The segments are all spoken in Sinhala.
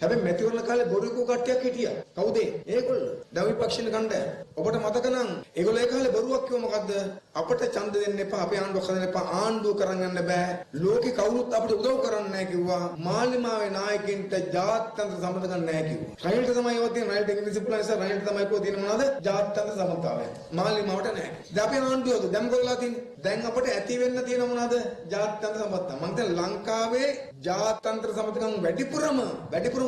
හැබැයි මැතිවරණ කාලේ බොරු කිව්ව කට්ටියක් හිටියා. කවුද ඒ? ඒගොල්ලෝ. දැන් විපක්ෂින කණ්ඩායම. ඔබට මතක නම් ඒගොල්ලෝ ඒ කාලේ බොරුවක් කිව්ව මොකද්ද? අපට ඡන්ද දෙන්න එපා, අපේ ආණ්ඩුවක් හදන්න එපා, ආණ්ඩුව කරන් යන්න බෑ. ලෝකේ කවුරුත් අපිට උදව් කරන්නේ නැහැ කිව්වා. මාලිමාවේ නායකින්ට ජාත්‍යන්තර සම්බන්ධකම් නැහැ කිව්වා. රනිල්ට තමයි ඒවා තියෙන්නේ. රනිල්ට ඉංග්‍රීසි පුළුවන් නිසා රනිල්ට තමයි කිව්වා තියෙන මොනවද? ජාත්‍යන්තර සම්බන්ධතාවය. මාලිමාවට නැහැ. දැන් අපේ ආණ්ඩුව දැන් මොකද වෙලා තියෙන්නේ? දැන් අපට ඇති වෙන්න තියෙන මොනවද? ජාත්‍යන්තර සම්බන්ධතා. මං හිතන්නේ ලංකාවේ ජාත්‍යන්තර සම්බන්ධකම් වැඩිපුරම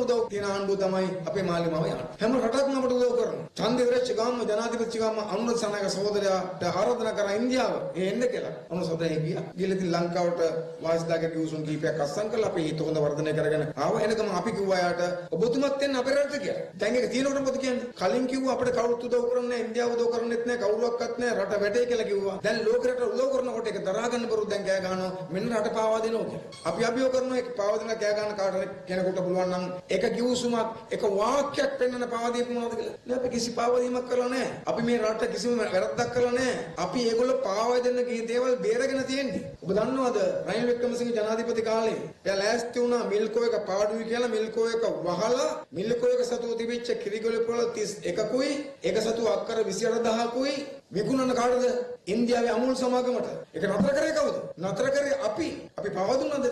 උදව් තියෙන ආණ්ඩුව තමයි අපේ මාලිමාවේ ආණ්ඩුව. හැම රටක්ම අපට උදව් කරනවා. ඡන්ද ඉවරච්ච ගාම ජනාධිපති ගාම අනුර සනායක සහෝදරයාට ආරාධනා කරා ඉන්දියාව ඒ එන්න කියලා. අනුර සහෝදරයා ගියා. ගිහලා ඉතින් ලංකාවට වාසිදායක කිව්සුන් කීපයක් අත්සන් කරලා අපේ හිත හොඳ වර්ධනය කරගෙන ආවා. එනකම අපි කිව්වා යාට ඔබතුමත් එන්න අපේ රටට කියලා. දැන් ඒක තියෙනකොට මොකද කියන්නේ? කලින් කිව්වා අපිට කවුරුත් උදව් කරන්නේ නැහැ, ඉන්දියාව උදව් කරන්නෙත් නැහැ, කවුරුවක්වත් නැහැ, රට වැටේ කියලා කිව්වා. දැන් ලෝක රට උදව් කරනකොට ඒක දරා ගන්න බැරුව දැන් කෑ ගහනවා මෙන්න රට පාවා දෙනවා කියලා. අපි අභියෝග කරනවා ඒක පාවා දෙනවා කෑ ගන්න කාට හරි කෙනෙකුට පුළුවන් නම් එක කිව්සුමක් එක වාක්‍යයක් පෙන්වන්න පාවා දීපු මොනවද කියලා. නෑ, අපි කිසි පාවා දීමක් කරලා නැහැ. අපි මේ රට කිසිම වැරද්දක් කරලා නැහැ. අපි ඒගොල්ලෝ පාවා දෙන්න ගිය දේවල් බේරගෙන තියෙන්නේ. ඔබ දන්නවද රනිල් වික්‍රමසිංහ ජනාධිපති කාලේ එයා ලෑස්ති වුණා මිල්කෝ එක පාඩුයි කියලා මිල්කෝ එක වහලා මිල්කෝ එක සතුව තිබිච්ච කිරිගොළ පොළ 31කුයි ඒක සතුව අක්කර 28000කුයි විකුණන කාටද? ඉන්දියාවේ අමූල් සමාගමට. ඒක නතර කරේ කවුද? නතර කරේ අපි. අපි පාවා දුන්නාද?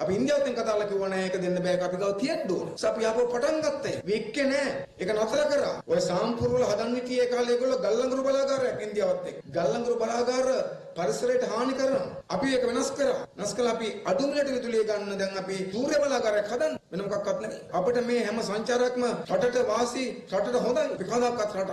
අපි ඉන්දියාවත් එක්ක කතා කරලා කිව්වා නෑ ඒක දෙන්න බෑ, ඒක අපි ගාව තියන්න ඕන. අපි ආපහු පටන් ගත්තා. වික්කේ නෑ. ඒක නතර කරා. ඔය සාම්පුර වල හදන්න හිටියේ ඒ කාලේ ඒගොල්ලෝ ගල්ලංගුරු බලාගාරයක් ඉන්දියාවත් එක්ක. ගල්ලංගුරු බලාගාර පරිසරයට හානි කරනවා. අපි ඒක වෙනස් කරා. වෙනස් කළා අපි අඩු මිලට විදුලිය ගන්න දැන් අපි සූර්ය බලාගාරයක් හදන්න. වෙන මොකක්වත් නෙවෙයි. අපිට මේ හැම සංචාරයක්ම රටට වාසි, රටට හොඳයි. අපි කවදාකවත් රට